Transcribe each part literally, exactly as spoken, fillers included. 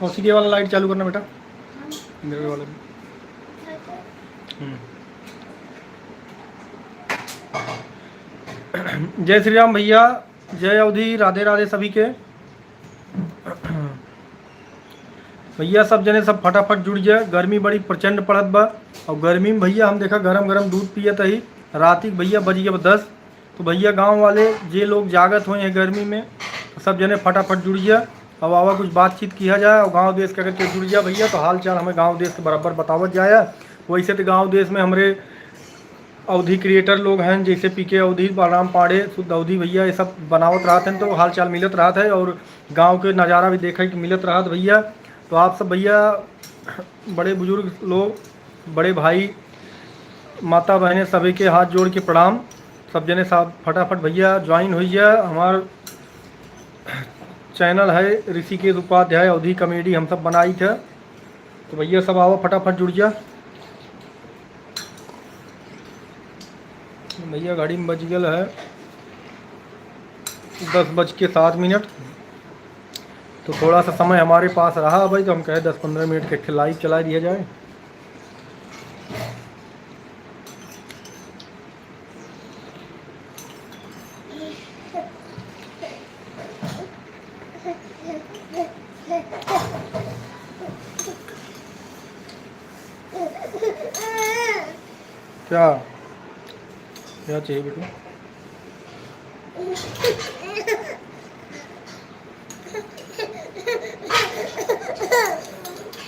कौशिक, ये वाला लाइट चालू करना बेटा, इधर वाला भी। हम्म। जय श्री राम भैया, जय अवधी, राधे राधे सभी के। भैया सब जने सब फटाफट जुड़ जाए, गर्मी बड़ी प्रचंड पड़त बा। और गर्मी में भैया हम देखा गरम गरम दूध पियत ही, राती के भैया बज गया दस। तो भैया गाँव वाले जे लोग जागत होइहैं गर्मी में, तो सब जने फटाफट जुड़ जाए। अब आवा कुछ बातचीत किया जाए और गाँव देश के अगर कोई जुड़ जाए भैया, तो हाल चाल हमें गाँव देश के बराबर बतावत जाए। वैसे तो गाँव देश में हमरे अवधी creator लोग हैं, जैसे पीके अवधी, बलराम पांडे, शुद्ध अवधी भैया, ये सब बनावत रहत हैं, तो हाल चाल मिलत रहत है और गाँव के नज़ारा भी देखे के मिलत रहत भैया। तो आप सब भैया, बड़े बुजुर्ग लोग, बड़े भाई, माता बहने, सभी के हाथ जोड़ के प्रणाम। सब जने साहब फटाफट भैया join होइए। हमार channel है ऋषिकेश उपाध्याय अवधी comedy, हम सब बनाई थे। तो भैया सब आओ फटाफट जुड़ जा। भैया घड़ी में बज गल है दस बज के सात मिनट। तो थोड़ा सा समय हमारे पास रहा भाई, तो हम कहे दस पन्द्रह मिनट के एक ठे live चला दिया जाए। क्या, क्या चाहिए बेटू?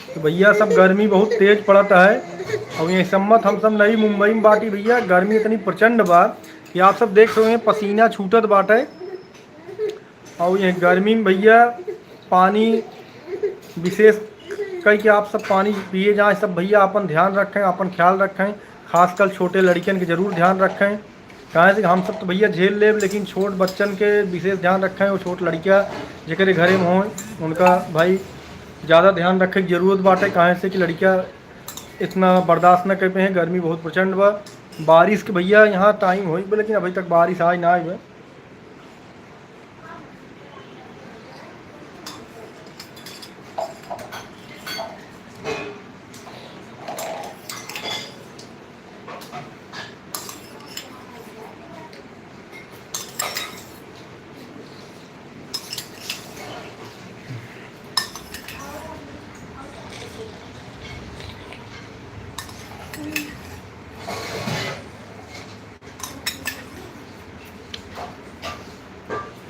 तो भैया सब गर्मी बहुत तेज पड़त है। और ये सम्मत हम सब नई मुंबई में बाटी भैया, गर्मी इतनी प्रचंड बा कि आप सब देख सकते हैं पसीना छूटत बाटे। और ये गर्मी में भैया पानी विशेष कई कि आप सब पानी पिए जाएँ सब भैया, अपन ध्यान रखें, अपन ख्याल रखें, खासकर छोटे लड़कियन के जरूर ध्यान रखें। काहे से कि हम सब तो भैया झेल लेब, लेकिन छोट बच्चन के विशेष ध्यान रखें। वो छोट लड़किया जेकरे घरे में हों, उनका भाई ज़्यादा ध्यान रखे के जरूरत बाटे। काहे से कि लड़किया इतना बर्दाश्त न कर पे हैं, गर्मी बहुत प्रचंड बा। बारिश के भैया यहाँ टाइम होई बा, लेकिन अभी तक बारिश आई ना आई बा।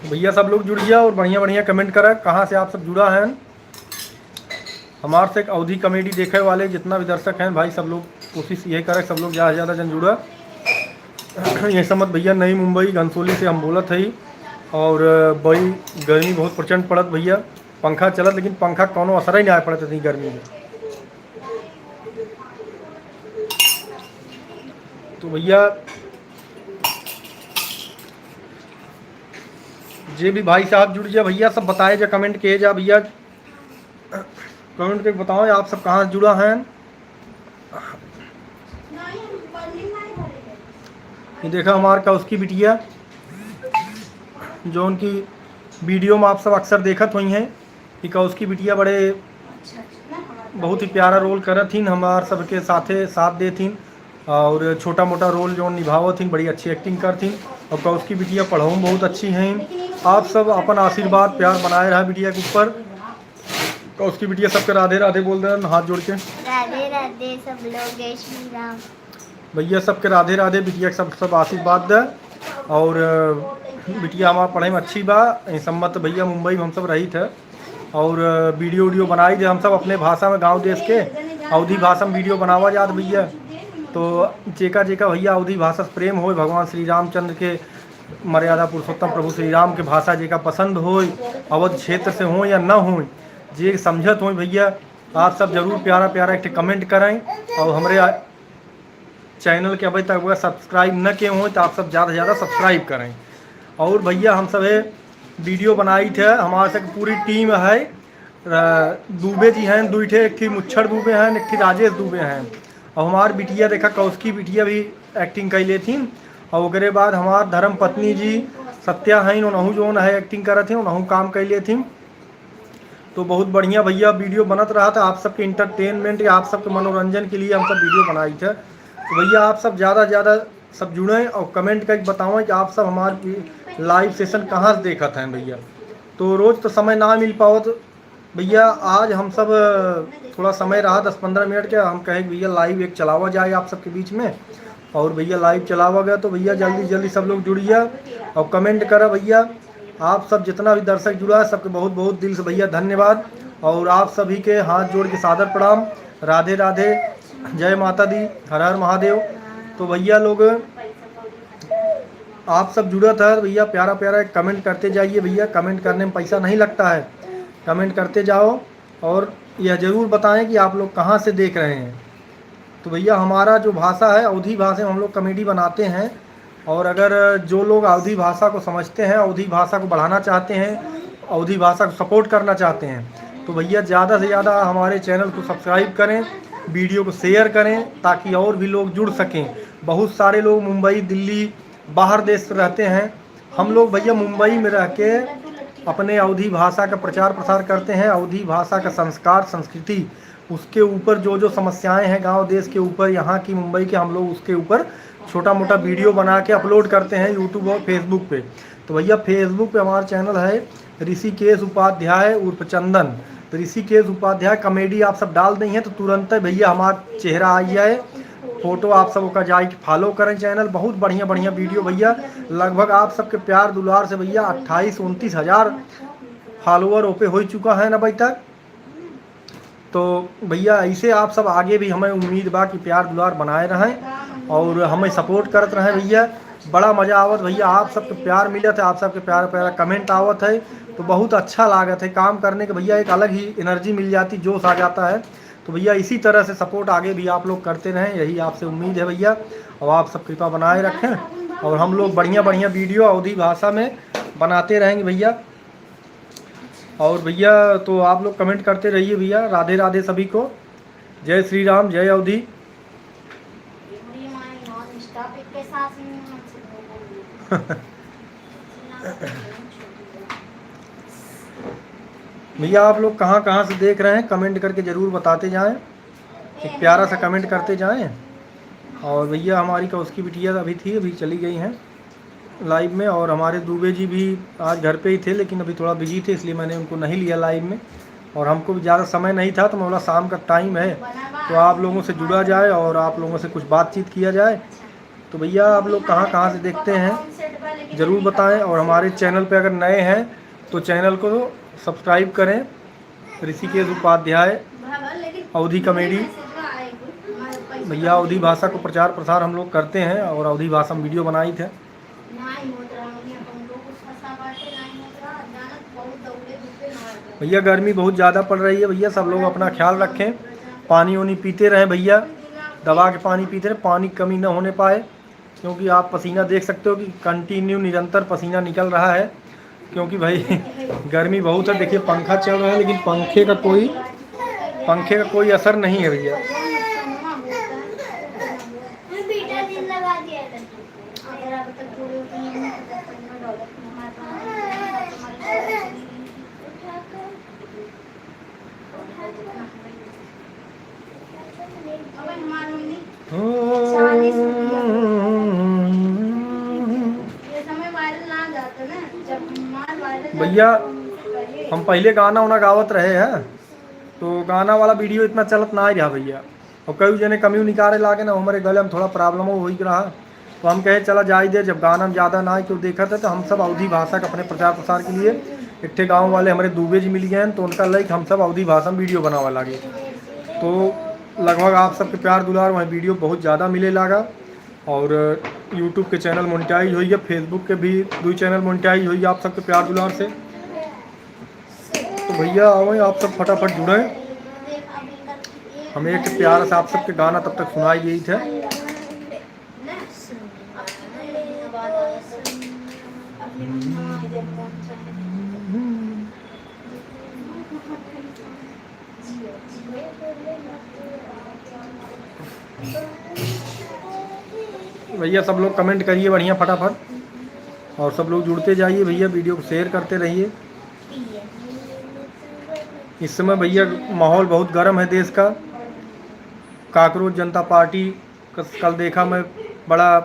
भैया सब लोग जुड़ गया और बढ़िया बढ़िया comment करा, कहाँ से आप सब जुड़ा हैं। हमार से अवधी comedy देखे वाले जितना भी दर्शक हैं भाई, सब लोग कोशिश यही करें, सब लोग ज़्यादा से ज़्यादा जन जुड़ा। ये समझ भैया, नई मुंबई घनसोली से हम बोलत हई। और बड़ी गर्मी बहुत प्रचंड पड़त भैया, पंखा चलत, लेकिन पंखा कौनो असर ही नहीं आए पड़त इतनी गर्मी में। तो भैया, जे भी भाई साहब जुड़ जा भैया, सब बताए जा, comment किए जा भैया, comment करके बताओ आप सब कहाँ से जुड़ा हैं। ये देखा हमार कौशकी बिटिया, जो उनकी video में आप सब अक्सर देखत होइहैं। ई कौशकी बिटिया बड़े बहुत ही प्यारा role करत हिन, हमार सबके साथे साथ देत हिन और छोटा मोटा role जौन निभावत हिन, बड़ी अच्छी acting करत हिन। और कौशकी बिटिया पढ़ऊ में बहुत अच्छी हैं। आप सब अपन आशीर्वाद प्यार बनाए रहा बिटिया के ऊपर। कौशकी बिटिया सबके राधे राधे बोल दे हाथ जोड़ के। राधे राधे सब लोग, जय श्री राम। भैया सबके राधे राधे, बिटिया के सब सब आशीर्वाद दे। और बिटिया हमार पढ़े में अच्छी बा। ये सम्मत भैया मुंबई में हम सब रही थे और video वीडियो बनाई दे हम सब अपने भाषा में, गाँव देश के अवधी भाषा में video बनावा जात भैया। तो जेका जेका भैया अवधी भाषा से प्रेम होए, भगवान श्री रामचंद्र के मर्यादा पुरुषोत्तम प्रभु श्री राम के भाषा जेका पसंद होए, अवध क्षेत्र से हो या न हो, जे समझत होए भैया, आप सब जरूर प्यारा प्यारा एक ठे comment करें और हमरे आ-, channel के अभी तक अगर subscribe न किए हों तो आप सब ज़्यादा से ज़्यादा subscribe करें। और भैया हम सब ये video बनाई थे, हमारे से पूरी team है, अ, दुबे जी हैं, दुई ठे, एक ठे मुच्छड़ दुबे हैं, एक ठे राजेश दुबे हैं। और हमार बिटिया देखा कौशकी बिटिया भी acting कर लेथिन। और ओकरे बाद हमार धर्म पत्नी जी सत्या हैं, उनहू जौन है acting करत हैं, उनहू काम कर लेथिन। तो बहुत बढ़िया भैया वीडियो बनत रहत है, आप सबके एंटरटेनमेंट या आप सबके मनोरंजन के लिए हम सब वीडियो बनाइत है। तो भैया आप सब ज़्यादा से ज़्यादा सब जुड़ें और कमेंट करके बतावें कि आप सब हमार लाइव सेशन कहाँ से देखत हैं भैया। तो रोज तो समय ना मिल पावत भैया, आज हम सब थोड़ा समय रहा दस पन्द्रह मिनट के, हम कहे कि भैया लाइव एक चलावा जाए आप सबके बीच में। और भैया लाइव चलावा गया, तो भैया जल्दी जल्दी सब लोग जुड़िया और कमेंट करा भैया। आप सब जितना भी दर्शक जुड़ा है, सबके बहुत बहुत दिल से भैया धन्यवाद। और आप सभी के हाथ जोड़ के सादर प्रणाम, राधे राधे, जय माता दी, हर हर महादेव। तो भैया लोग आप सब जुड़त है भैया, प्यारा प्यारा एक कमेंट करते जाइए भैया, कमेंट करने में पैसा नहीं लगता है, कमेंट करते जाओ और यह ज़रूर बताएं कि आप लोग कहाँ से देख रहे हैं। तो भैया हमारा जो भाषा है अवधी भाषा में हम लोग कॉमेडी बनाते हैं, और अगर जो लोग अवधी भाषा को समझते हैं, अवधी भाषा को बढ़ाना चाहते हैं, अवधी भाषा को सपोर्ट करना चाहते हैं, तो भैया ज़्यादा से ज़्यादा हमारे चैनल को सब्सक्राइब करें, वीडियो को शेयर करें, ताकि और भी लोग जुड़ सकें। बहुत सारे लोग मुंबई, दिल्ली, बाहर देश रहते हैं। हम लोग भैया मुंबई में रह के अपने अवधी भाषा का प्रचार प्रसार करते हैं, अवधी भाषा का संस्कार, संस्कृति, उसके ऊपर जो जो समस्याएं हैं गांव देश के ऊपर, यहाँ की मुंबई के, हम लोग उसके ऊपर छोटा मोटा वीडियो बना के अपलोड करते हैं यूट्यूब और फेसबुक पे। तो भैया फेसबुक पे हमारा चैनल है ऋषिकेश उपाध्याय उर्फ चंदन। तो ऋषिकेश उपाध्याय कॉमेडी आप सब डाल दें हैं तो तुरंत भैया हमारा चेहरा आ जाए, फोटो आप सब ओका जाए के फॉलो करें चैनल। बहुत बढ़िया बढ़िया वीडियो भैया, लगभग आप सबके प्यार दुलार से भैया अट्ठाईस उनतीस हज़ार फॉलोअर ओपे हो चुका है ना भाई तक। तो भैया ऐसे आप सब आगे भी, हमें उम्मीद बा कि प्यार दुलार बनाए रहें और हमें सपोर्ट करत रहें भैया। बड़ा मज़ा आवत भैया, आप सबके प्यार मिलत है, आप सबके प्यार प्यारा कमेंट आवत है, तो बहुत अच्छा लागत है काम करने के भैया, एक अलग ही एनर्जी मिल जाती, जोश आ जाता है। तो भैया इसी तरह से सपोर्ट आगे भी आप लोग करते रहें, यही आपसे उम्मीद है भैया। और आप सब कृपा बनाए रखें और हम लोग बढ़िया बढ़िया वीडियो अवधी भाषा में बनाते रहेंगे भैया। और भैया तो आप लोग कमेंट करते रहिए भैया। राधे राधे सभी को, जय श्री राम, जय अवधी। भैया आप लोग कहाँ कहाँ से देख रहे हैं, कमेंट करके ज़रूर बताते जाएं, एक प्यारा सा कमेंट करते जाएं। और भैया हमारी कौशकी बिटिया अभी थी, अभी चली गई हैं लाइव में, और हमारे दुबे जी भी आज घर पे ही थे, लेकिन अभी थोड़ा बिजी थे, इसलिए मैंने उनको नहीं लिया लाइव में, और हमको भी ज़्यादा समय नहीं था, तो मैं बोला शाम का टाइम है तो आप लोगों से जुड़ा जाए और आप लोगों से कुछ बातचीत किया जाए। तो भैया आप लोग कहाँ कहाँ से देखते हैं ज़रूर बताएं, और हमारे चैनल पे अगर नए हैं तो चैनल को सब्सक्राइब करें, ऋषिकेश उपाध्याय अवधी कॉमेडी। भैया अवधी भाषा को प्रचार प्रसार हम लोग करते हैं और अवधी भाषा में वीडियो बनाई थे। भैया गर्मी बहुत ज़्यादा पड़ रही है भैया, सब लोग अपना ख्याल रखें, पानी वानी पीते रहें भैया, दबा के पानी पीते रहें, पानी की कमी न होने पाए, क्योंकि आप पसीना देख सकते हो कि कंटिन्यू निरंतर पसीना निकल रहा है, क्योंकि भाई गर्मी बहुत है। देखिए पंखा चल रहा है लेकिन पंखे का कोई, पंखे का कोई असर नहीं है भैया। भैया हम पहले गाना उना गावत रहे हैं तो गाना वाला वीडियो इतना चलत ना ही रहा भैया, और कई जने कमियों निकाले लागे ना, हमारे गले में थोड़ा प्रॉब्लम हो ही रहा, तो हम कहे चला जाए दे, जब गाना में ज़्यादा ना क्यों देखा था, तो हम सब अवधी भाषा का अपने प्रचार प्रसार के लिए एक ठे गाँव वाले हमारे दुबे जी मिल गए हैं, तो उनका लाइक हम सब अवधी भाषा में वीडियो बनावे लागे। तो लगभग आप सबके प्यार दुलार वहाँ वीडियो बहुत ज़्यादा मिले लागा, और यूट्यूब के चैनल मोनिटाइज होइए, फेसबुक के भी दो चैनल मोनिटाइज होइए आप सबके प्यार दुलार से। तो भैया आवे आप सब फटाफट जुड़े, हम एक प्यारा सा आप सबके गाना तब तक सुनाई देइत है। भैया सब लोग कमेंट करिए बढ़िया फटाफट, और सब लोग जुड़ते जाइए भैया, वीडियो को शेयर करते रहिए। इस समय भैया माहौल बहुत गर्म है देश का। काकरोच जनता पार्टी का कल देखा मैं, बड़ा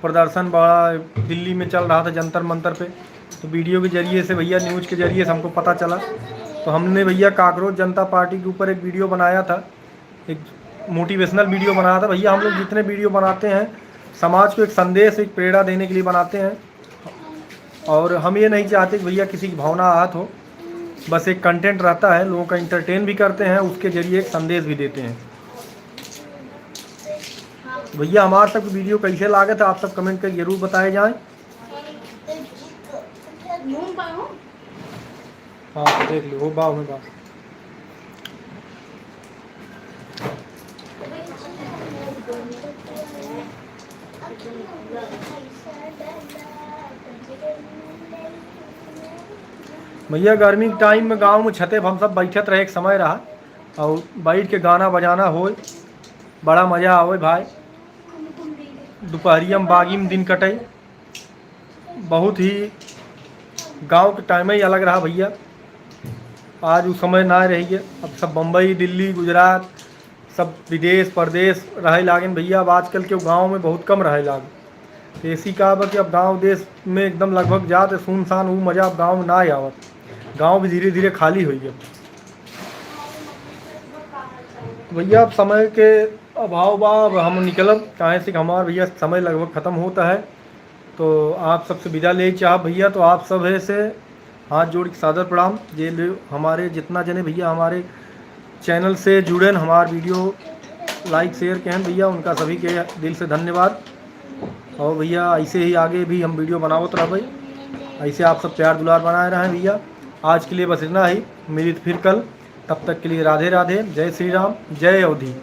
प्रदर्शन, बड़ा दिल्ली में चल रहा था जंतर मंतर पे, तो वीडियो के जरिए से भैया, न्यूज़ के जरिए से हमको पता चला। तो हमने भैया काकरोच जनता पार्टी के ऊपर एक वीडियो बनाया था, एक मोटिवेशनल वीडियो बनाया था। भैया हम लोग जितने वीडियो बनाते हैं समाज को एक संदेश, एक प्रेरणा देने के लिए बनाते हैं। और हम ये नहीं चाहते कि भैया किसी की भावना आहत हो, बस एक कंटेंट रहता है, लोगों का एंटरटेन भी करते हैं, उसके जरिए एक संदेश भी देते हैं। भैया हमारे सब वीडियो कैसे लागत है आप सब कमेंट करके जरूर बताए जाएं। हाँ, देख लो, हो बा, हो बा। भैया गर्मी के टाइम में गाँव में छते पर हम सब बैठत रहे, एक समय रहा और बैठ के गाना बजाना होए, बड़ा मजा आवे भाई। दोपहरिया में बागी में दिन कटे, बहुत ही गाँव के टाइम ही अलग रहा भैया। आज उ समय ना रही है, अब सब बम्बई, दिल्ली, गुजरात, सब विदेश परदेश रहे लागेन भैया। अब आजकल के गाँव में बहुत कम रहे लाग। तो ऐसी का बा कि अब गाँव देश में एकदम लगभग जात है सुनसान, उ मजा अब गाँव में ना आवत। गाँव भी धीरे धीरे खाली होई गया। तो भैया अब समय के अभाव बा, अब हम निकलब, काहे से कि हमार भैया समय लगभग खत्म होता है। तो आप सबसे विदा ले चाहब भैया, तो आप सब है से हाथ जोड़ के सादर प्रणाम। जे ले हमारे जितना जने भैया हमारे चैनल से जुड़ेन, हमार वीडियो लाइक शेयर केहेन भैया, उनका सभी के दिल से धन्यवाद। और भैया ऐसे ही आगे भी हम वीडियो बनावत रहबे, ऐसे आप सब प्यार दुलार बनाए रहें भैया। आज के लिए बस इतना ही, मिलित फिर कल, तब तक के लिए राधे राधे, जय श्री राम, जय अवधी।